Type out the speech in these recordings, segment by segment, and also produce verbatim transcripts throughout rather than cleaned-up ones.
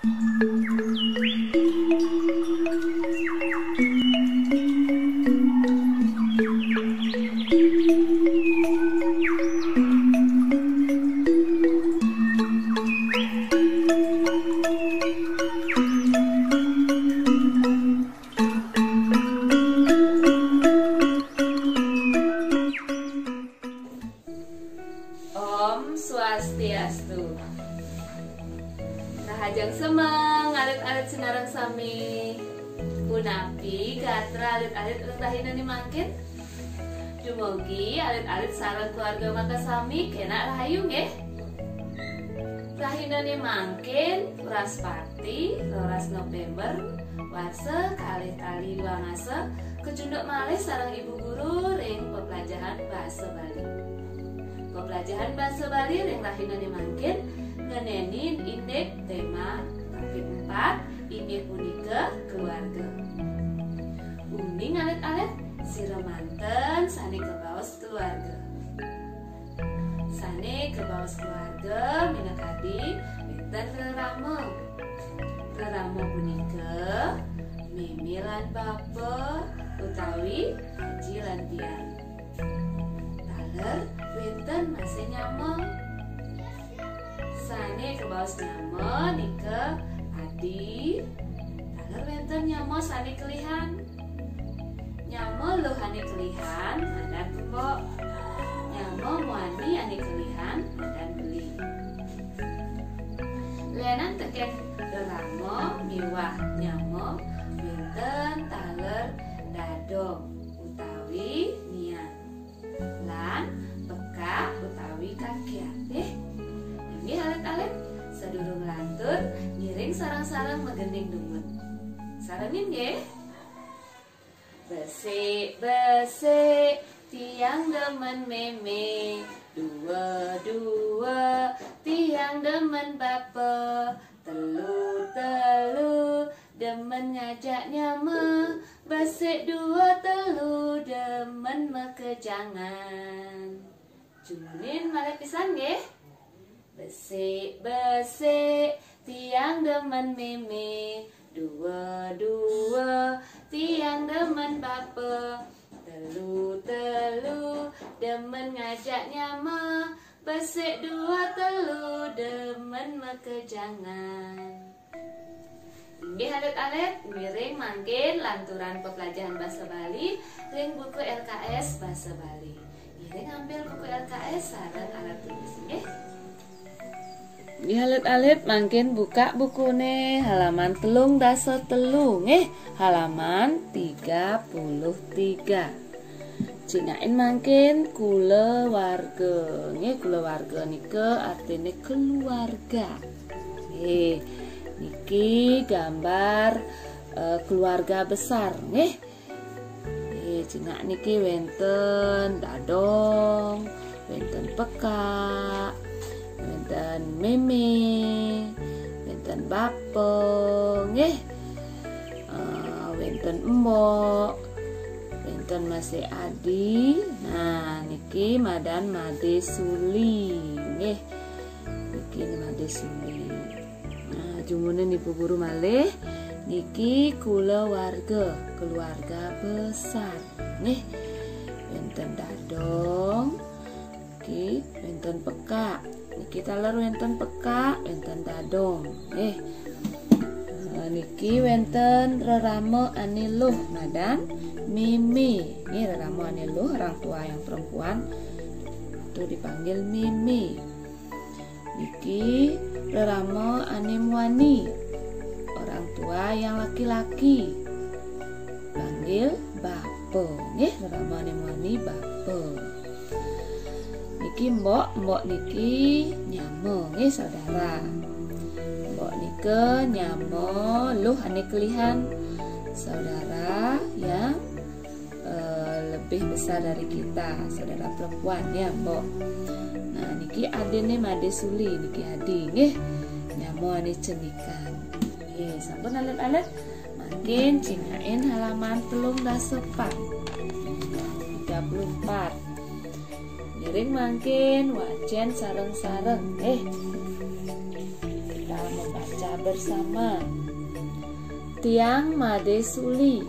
Om Swastiastu. Rahajeng semeng, alit-alit sinareng sami. Punapi gatra alit-alit ring rahinané mangkin? Dumugi alit-alit sareng keluarga makasami kénak rahayu nggih. Rahinané mangkin, Wraspati, roras November, warsa kalih tali dua ngasa, kecunduk malih sareng Ibu Guru ring peplajahan basa Bali. Peplajahan basa Bali ring rahinané mangkin ngenénin indik tema topik empat, inggih punika keluarga. Uning alit-alit, sira manten sané kabaos keluarga. Sané kabaos keluarga minakadi wénten rerama. Rerama punika mémé lan bapa utawi aji lan bian. Taler wénten masih nyama. Sané kabaos nyama nika adi. Taler wénten nyama sané kelihan. Nyama luh ané kelihan madan tembok. Nyama muani ané kelihan madan beli. Lénan tekén rerama miwah nyama wénten taler dadong utawi nian. Lan pekak utawi kakiat. Inggih alit-alit, sadurung lantur ngiring sareng-sareng magending dungut. Sarengin nggih. Besik-besik, tiang demen mémé. Dua-dua, tiang demen bapa. Telu-telu, demen ngajak nyama. Besik dua telu, demen makejangan. Jumunin malih pisan nggih. Besik-besik, tiang demen mémé. Dua-dua, tiang demen bapa. Telu-telu, demen ngajak nyama. Besik dua telu, demen makejangan. Inggih alit-alit, ngiring mangkin lanturan peplajahan basa Bali ring buku L K S Basa Bali. Ngiring ambil buku L K S sareng alat tulis, nggih. Inggih alit-alit, mangkin buka bukuné halaman telung dasa telu, nggih, halaman tiga puluh tiga. Cingakin mangkin kulawarga, nggih, kulawarga nika artiné keluarga. Nggih, niki gambar, eh, keluarga besar, nggih. Nggih, cingak niki wénten dadong, wénten pekak, wénten mémé, wénten bapa, nggih. Eh, wénten embok, wénten masih adi. Nah, niki madan Madé Suli, nggih. Niki Madé Suli. Nah, jumunin Ibu Guru malih, niki kulawarga, keluarga besar, nggih. Wénten dadong, niki wénten pekak. Niki taler wénten pekak, wénten dadong, nggih. Nah, niki wénten rerama ané luh madan mémé. Nggih, rerama ané luh, orang tua yang perempuan itu dipanggil mémé. Niki rerama ané muani, orang tua yang laki-laki, panggil bapa. Nggih, rerama ané muani bapa. Niki mbok, mbok niki nyama, nggih, saudara. Mbok nika nyama luh ané kelihan, saudara yang eh, lebih besar dari kita, saudara perempuan ya, mbok. Nah, niki adiné Madé Suli, niki adi, nggih. Nyama ané cenikan. Nggih, sampun alit-alit. Mangkin cingakin halaman telung dasa pat. Tiga puluh empat. Ngiring mangkin wacén sareng-sareng, nggih. Kita Membaca bersama. Tiang made suli.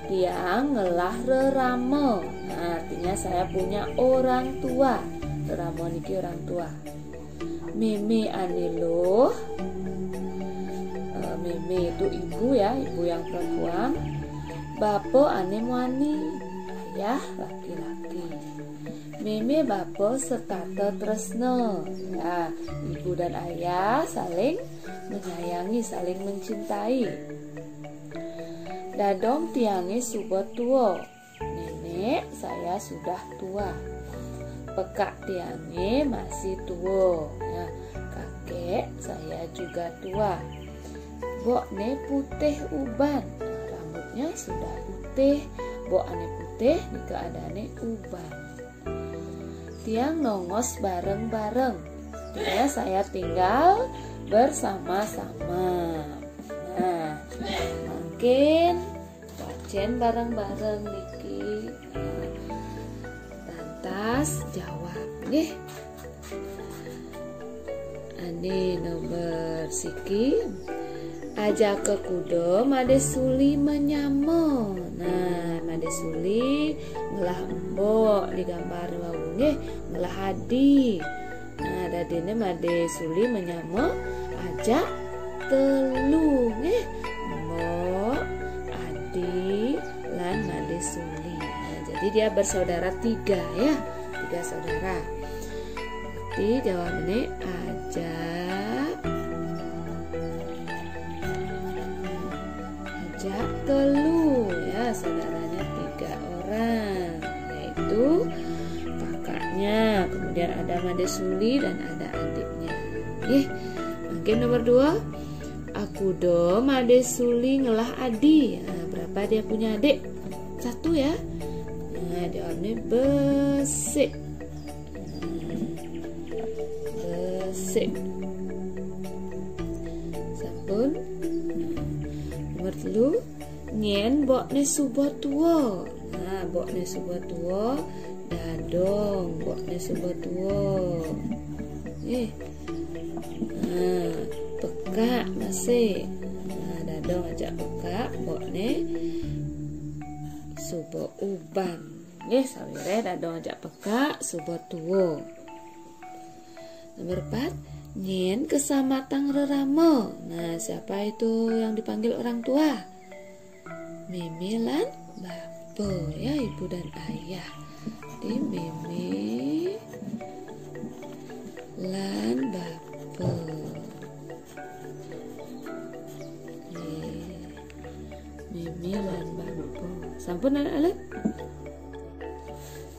Tiang ngelah rerame. Nah, artinya saya punya orang tua. Rerame niki orang tua. Meme ane luh. Eh, meme itu ibu ya, ibu yang perempuan. Bapa ane muani, ayah laki-laki. Meme bapa setata tresna. Ya, ibu dan ayah saling menyayangi, saling mencintai. Dadong tiange suba tua. Nenek saya sudah tua. Pekak tiange masih tua. Ya, kakek saya juga tua. Mbokne putih uban. Rambutnya sudah putih. Mbok ane putih, nika adane uban. Tiang nongos bareng-bareng. Artinya saya tinggal bersama-sama. Nah, mungkin wacen bareng-bareng niki. Lantas jawab nggih. Ane nomor siki. Ajaka kuda made suli menyama. Nah, made suli ngelah embok di gambar wau nggih, ngelah adi. Nah, dadine made suli menyama ajak telu nggih. Embok, adi, lan made suli. Nah, jadi dia bersaudara tiga ya, tiga saudara. Berarti jawabnya ajak, ajak telu ya, saudaranya tiga orang, yaitu kakaknya, kemudian ada Made Suli dan ada adiknya. Nggih, mungkin nomor dua. Akudo Made Suli ngelah adi. Nah, berapa dia punya adik? Satu ya. Nah, jawabnya besik. Besik. Sampun. Nomor telu. Nyen mbokne suba tua. Nah, mbokne suba tua. Dadong mbokne suba tua. Eh. Nah, pekak masih. Nah, dadong ajak pekak, mbokne suba uban. Nggih, sawire dadong ajak pekak, suba tua. Nomor empat, nyen kesamatang rerama. Nah, siapa itu yang dipanggil orang tua? Meme lan bapa ya, ibu dan ayah. Jadi meme lan bapa. Nggih. Meme lan bapa. Sampun anak-anak?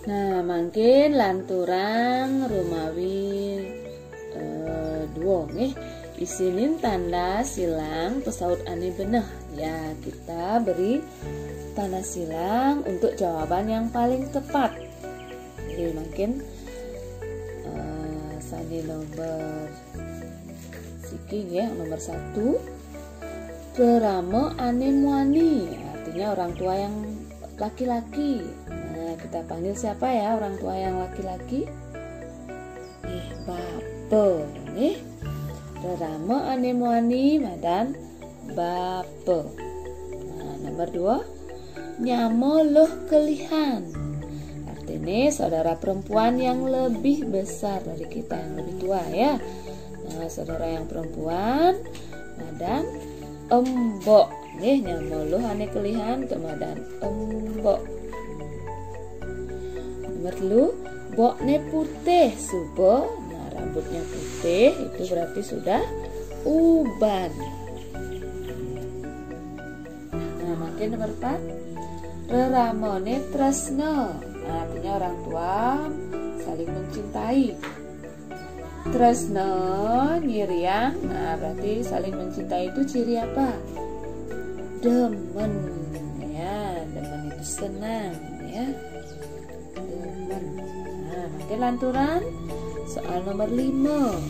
Nah, mangkin lanturang rumawi eh, dua nggih. Isinin tanda silang pesaut ane beneh. Ya, kita beri tanda silang untuk jawaban yang paling tepat. Jadi mungkin eh, sane nomor siki nggih, nomor satu. Rerama ane muani, artinya orang tua yang laki-laki. Nah, kita panggil siapa ya orang tua yang laki-laki? Eh, bapa, nggih. Rerama ane muani madan bapa. Nah, nomor dua, nyama luh kelihan. Artinya saudara perempuan yang lebih besar dari kita, yang lebih tua ya. Nah, saudara yang perempuan madan embok. Nggih, nyama luh ane kelihan kemadan embok. Nomor telu, mbokne putih suba. Nah, rambutnya putih itu berarti sudah uban. Nah, mangkin nomor empat, reramane tresna. Nah, artinya orang tua saling mencintai. Tresna nyiriang, nah berarti saling mencintai itu ciri apa? Demen, ya, demen itu senang, ya. Demen. Nah, mangkin lanturang soal nomor lima.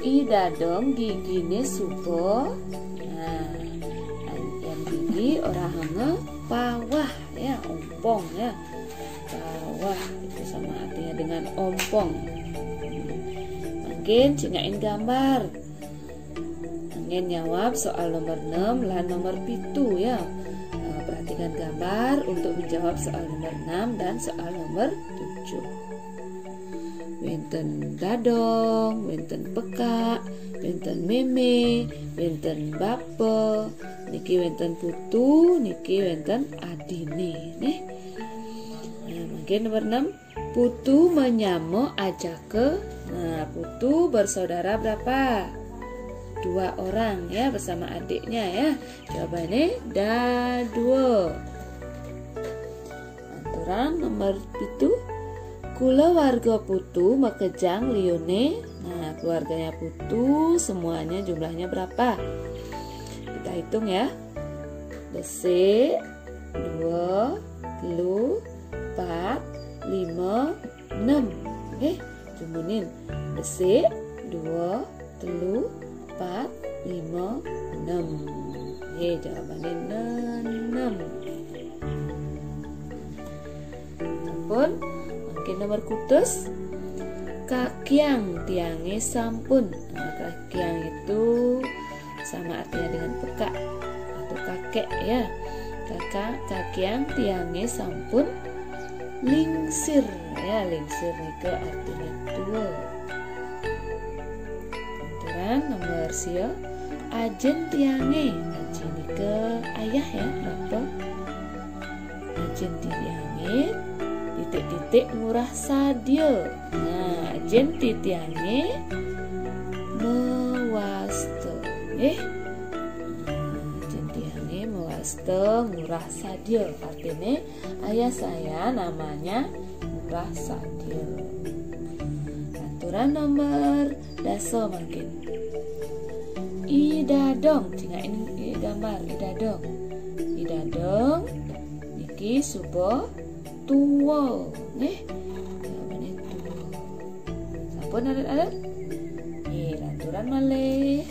I dadong gigine suba. Nah, yang gigi ora hanga pawah, ya, ompong, ya. Pawah itu sama artinya dengan ompong. Hmm. Mangkin cingakin gambar. Anggen nyawab soal nomor enam lan nomor pitu ya. Nah, perhatikan gambar untuk menjawab soal nomor enam dan soal nomor tujuh. Wenten dadong, wenten pekak, wenten meme, wenten bape, niki wenten putu, niki wenten adine, neh. Nah, mangkin nomor enam, putu menyame ajake. Nah, putu bersaudara berapa? Dua orang ya, bersama adiknya ya. Jawabannya dadua. Lanturang nomor pitu. Kulawarga putu makejang liune. Nah, keluarganya putu semuanya jumlahnya berapa? Kita hitung ya. Besik, dua, telu, empat, lima, enam. Oke, jumunin. Besik, dua, telu, empat, lima, enam. Oke, jawabannya enam. Sampun, mangkin nomor kutus. Kakiang tiange sampun. Nah, kakiang itu sama artinya dengan pekak atau kakek ya. Kakak, kakiang tiange sampun lingsir ya, lingsir nika artinya tua. Lanturang nomor sia, ajen tiange, ajen nika ayah ya, bapa. Ajen tiange titik-titik ngurah sadia. Nah, ajen tiange mawasta. Eh, ajen tiange mawasta ngurah sadia. Artine, ayah saya namanya Ngurah Sadia. Lanturang nomor dasa mangkin. I Dadong, cingakin gambar I Dadong. I Dadong niki suba tua, nggih. Jawabane tua. Sampun alit-alit? Nggih, lanturang malih.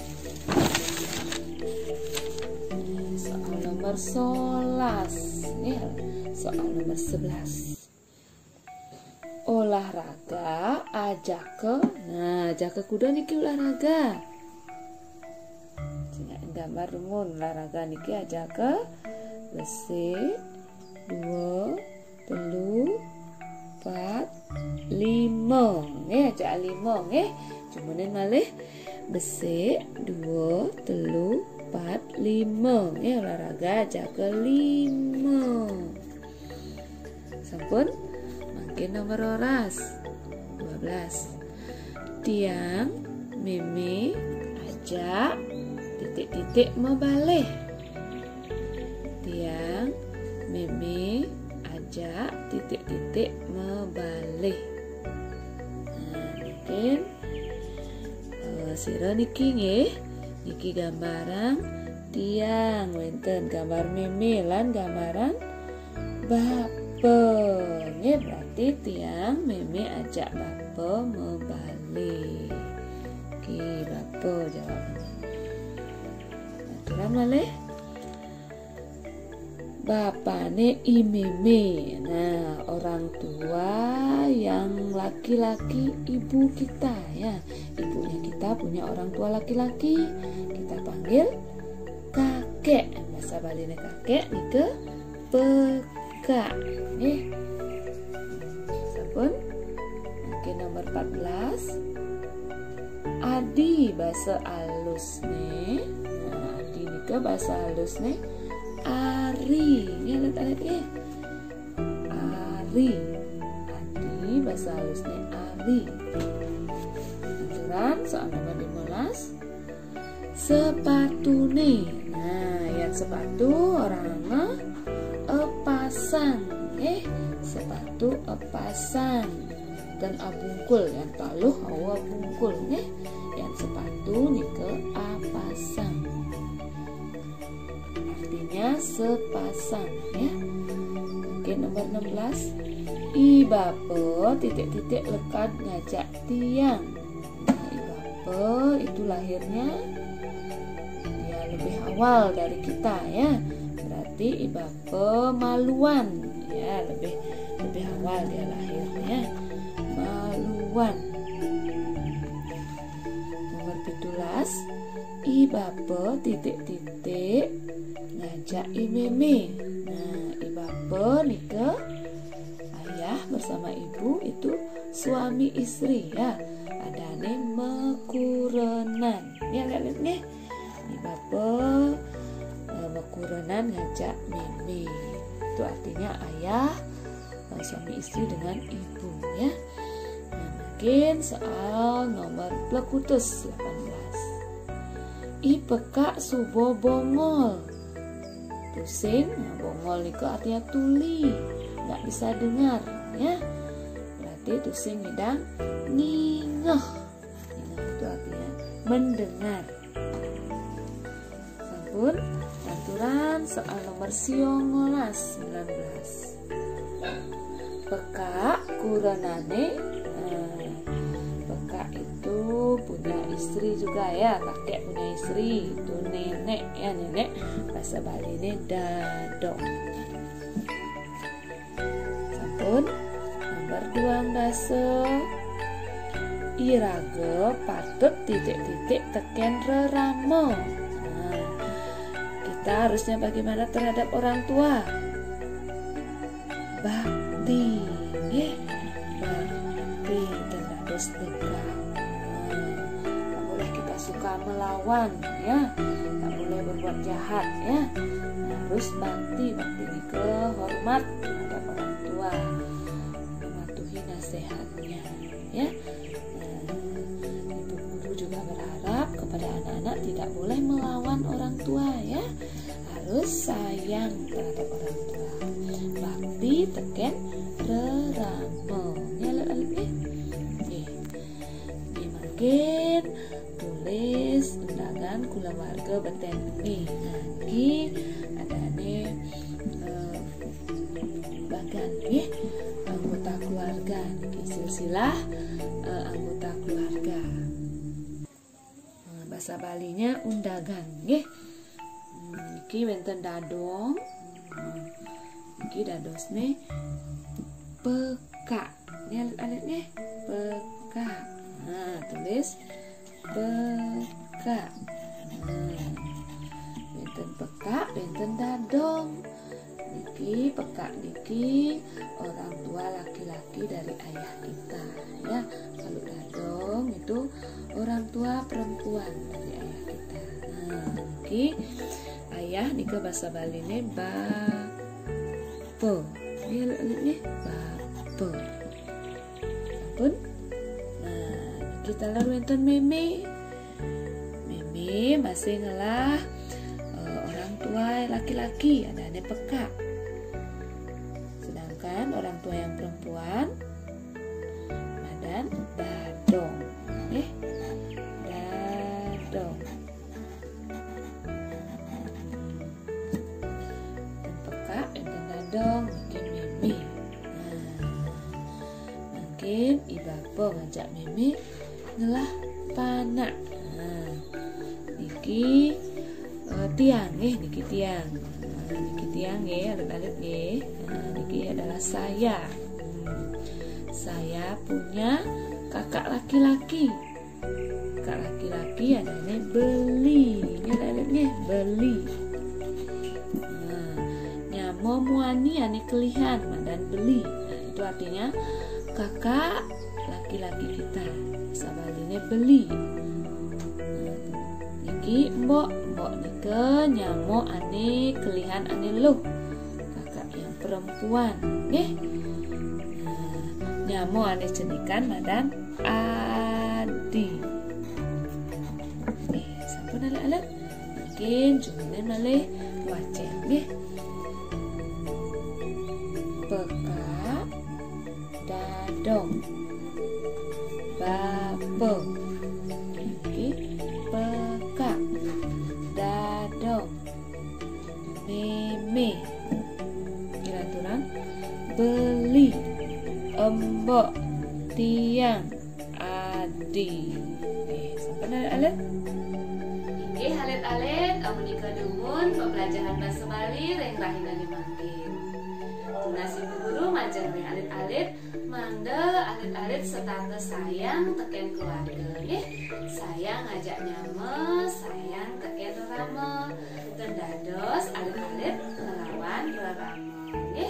Soal nomor sebelas. Nggih, soal nomor sebelas. Olahraga ajaka. Nah, ajaka kuda niki olahraga. Cingakin gambar dumun, olahraga niki ajaka besik, dua, telu, empat, lima. Nggih, ajaka lima nggih. Jumunin malih, besik, dua, telu, empat, lima. Nggih, olahraga ajaka lima. Sampun, mangkin nomor roras. Dua belas. Tiang meme ajak titik-titik mabalih. Tiang meme ajak titik-titik mabalih. Nah, mangkin, eh, sira niki nggih, niki gambarang tiang, wenten gambar meme lan gambarang bapa. Nggih, berarti tiang meme ajak bapa mabalih. Nggih, bapa jawabane. Lanturang malih. Bapane I Meme. Nah, orang tua yang laki-laki ibu kita ya. Ibunya kita punya orang tua laki-laki. Kita panggil kakek. Bahasa Baline kakek nika pekak. Nggih. Sampun. Mangkin nomor empat belas. Adi, basa alusne. Nah, adi nika basa alusne ari. Nggih, alit-alit nggih. Ari. Adi, basa alusne ari. Lanturang soal nomor lima belas. Sepatune. Nah, yan sepatu orahanga epasang. Eh, sepatu epasang. Ten abungkul, yan taluh wau abungkul, nggih. Yan sepatu nika apasang. Artinya sepasang, ya. Mangkin nomor enam belas. I bapa titik-titik lekad ngajak tiang. Nah, i bapa itu lahirnya ya lebih awal dari kita, ya. Berarti i bapa maluan, ya, lebih lebih awal dia lahirnya. Maluan. I bapa titik-titik ngajak i mémé. Nah, i bapa nika ayah bersama ibu itu suami istri ya. Adané makurenan. Ya, lihat-lihat nggih. I bapa eh, makurenan ngajak mémé. Itu artinya ayah eh, suami istri dengan ibu ya. Nah, mangkin soal nomor plekutus delapan belas. I pekak suba bongol. Tusing, nah, bongol niku artinya tuli, nggak bisa dengar ya. Berarti tusing ngidang ningeh. Ningeh itu artinya mendengar. Sampun, aturan soal nomor siang ngolas sembilan belas. Pekak kurenané, eh, pekak itu punya istri juga ya, kakek punya istri, itu nenek ya, nenek. Bahasa Baliné dadong. Sampun, nomor dua belas. Iraga patut titik-titik tekén rerama. Nah, kita harusnya bagaimana terhadap orang tua? Bakti, nggih. Bakti terhadap tegak. Nah, tak boleh kita suka melawan, ya. Tak boleh berbuat jahat, ya. Harus bakti, bakti nika hormat terhadap orang tua, mematuhi nasihatnya, ya. Nah, ibu guru juga berharap kepada anak-anak tidak boleh melawan orang tua, ya. Harus sayang terhadap orang tua. Bakti tekén rerama. Nggih, alit-alit nggih. Nggih. Nggih, mangkin tulis undangan kulawarga betén. Nggih, nah, niki adané, eh, bagan nggih, anggota keluarga niki, silsilah, eh, anggota keluarga. Nah, bahasa Balinya undagan nggih. Hmm, niki wénten dadong. Hmm, niki dadosné pekak. Niki alit-alit nggih, pekak. Nah, tulis pekak. Nah, wénten pekak, wénten dadong. Niki pekak niki orang tua laki-laki dari ayah kita, ya. Kalau dadong itu orang tua perempuan dari ayah kita. Nah, niki ayah nika bahasa Baliné bapa. Nggih, nggih, bapa. Sampun. Nah, kita lalu wénten mémé. Mémé masih ngelah, eh, orang tua laki-laki, adané pekak. Sedangkan orang tua yang perempuan madan dadong. Nggih. Dadong. Wénten pekak, wénten dadong, niki mémé. Nah, mangkin i bapa ngajak mémé ngelah panak. Nah, niki, eh, tiang nggih, niki tiang. Nah, niki tiang nggih, alit-alit nggih. Nah, niki adalah saya. Hmm. Saya punya kakak laki-laki. Kakak laki-laki adané beli. Nggih, alit-alit nggih, beli. Nah, nyama muani ané kelihan, madan beli. Nah, itu artinya kakak laki-laki kita. Bahasa Baliné beli. Nah, niki mbok, mbok nika nyama ané kelihan ané luh. Kakak yang perempuan, nggih. Nah, nyama ané cenikan madan adi. Nggih, sampun alit-alit. Mangkin jumeneng malih wacén nggih. Pekak, dadong, bapa. Niki pekak, dadong, mémé. Kiraturan beli, embok, tiang, adi. Eh, sampun alit-alit? Inggih alit-alit, amunika dumun pembelajaran basa Bali ring rahinané mangkin. Tunas ibu guru majeng ring alit-alit Mangda alit-alit setata sayang tekén keluarga, nggih. Sayang ngajak nyama, sayang tekén rerama. Ten dados alit-alit nglawan rerama, nggih.